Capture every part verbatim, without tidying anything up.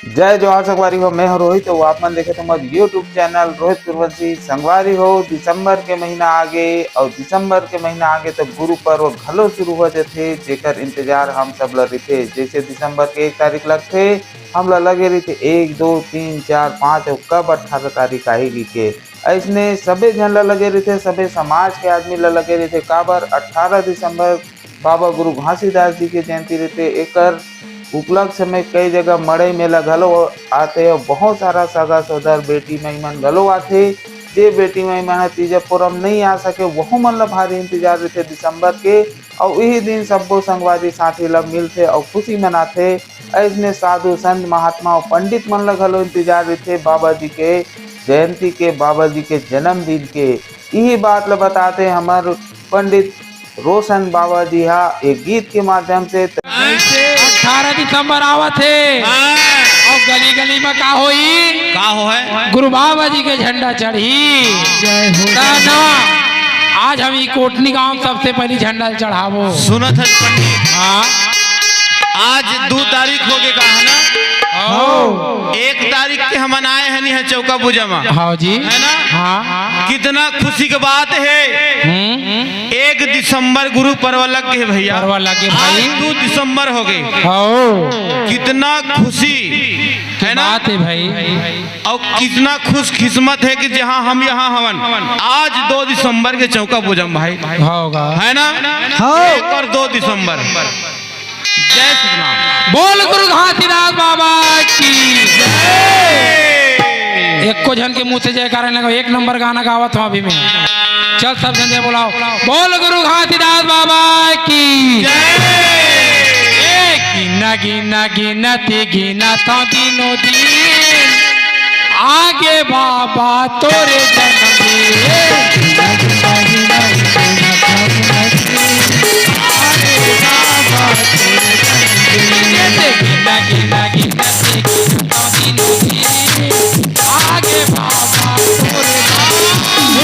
जय जोहार संगवारी हो, मैं हूं रोहित, अउ आप मन देखत हो हमर YouTube चैनल रोहित कुरवंशी। संगवारी हो, दिसंबर के महीना आगे, अउ दिसंबर के महीना आगे तो गुरु पर्व घलो शुरू हो जथे, जेकर इंतजार हम सब ल रहिथे। जैसे दिसंबर के एक तारीख लगथे, हमला लगे रहिथे एक, दो, तीन, चार, पाँच अउ कब अट्ठारह तारीख आही कहिके। अइसने सबे झन ल लगे रहिथे, सबे समाज के आदमी ल लगे रहिथे, काबर अट्ठारह दिसंबर बाबा गुरु घासीदास जी के जयंती रहिथे। एकर उपलक्ष्य में कई जगह मड़ई मेला घलो आथे अउ बहुत सारा सगा सोदर बेटी माई मन घलो आथे। जे बेटी माई मन ह तीजा पोरम नइ आ सके, वहू मन ल भारी इंतजार रहिथे दिसंबर के। अउ इही दिन सब्बो संगवारी साथी ल मिलथे अउ खुशी मनाथे। अइसने साधु संत महात्मा अउ पंडित मन ल घलो इंतजार रहिथे बाबा जी के जयंती के, बाबा जी के जन्मदिन के। इही बात ल बताथे हमर पंडित रोशन बाबा जी हा एक गीत के माध्यम से। अट्ठारह दिसंबर आवत हे। हाँ। अउ गली गली में का होई? का होय? गुरु बाबा जी के झंडा चढ़ी। जय हो। त ना, आज हम ई कोटनी गांव में सबसे पहली झंडा चढ़ाबो। सुनत हस पंडित? हाँ। आज दू तारीख होगे का, है ना? हो। एक तारीख के हमन आए हन इहाँ चौका पूजा मा। हाँ जी। है ना? हाँ। कितना खुशी के बात है। हम्म। एक दिसंबर गुरु पर्व लग गे भैया। पर्व लग गे भाई। आज दू दिसंबर होगे। हो। कितना खुशी, है ना? बात है भाई। अउ कितना खुशकिस्मत है कि जहाँ हम यहाँ हवन, आज दो दिसंबर के चौका पूजम भाई। होगा। है ना? हाँ। एक और दो दिसंबर। जय श्री राम। बोल गुरु घासीदास बाबा की जय। एको झन के मुंह से जयकारा लगा, एक नंबर गाना गावत हूँ अभी मैं। चल सब झन जय बोलाओ। बोल गुरु घासीदास बाबा की जय। ए गिना गिना गिनती गिनत हूँ दिनों दिन, आगे बाबा तोरे जन्मदिन। आगे बाबा तोरे जन्मदिन। गिना गिना गिनती गिनत हूँ दिनों दिन, आगे बाबा तोरे जन्मदिन।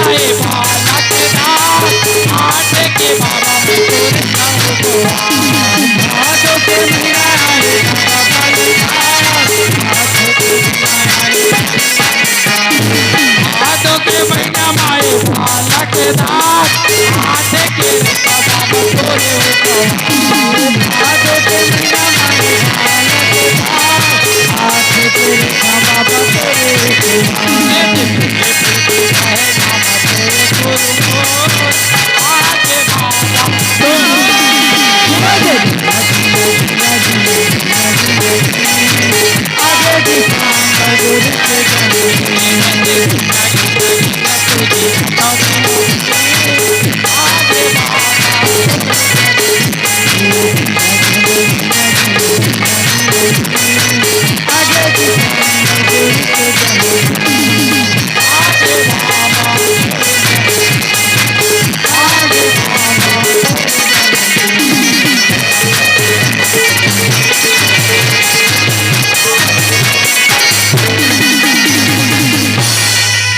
ए बालक दास, आठ के बाबा मैं तोरे कहूँ तो। भादो के महीना आए, बाबा बलिदान, आठ के महीना आए। भादो के महीना माए बालक दास, आठ के बाबा मैं तोरे कहूँ। भादो के महीना माए बालक दास, आठ के बाबा मैं तोरे कहूँ।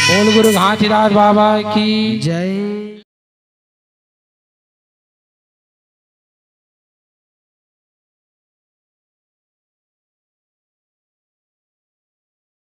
बोल गुरु घासीदास बाबा की जय।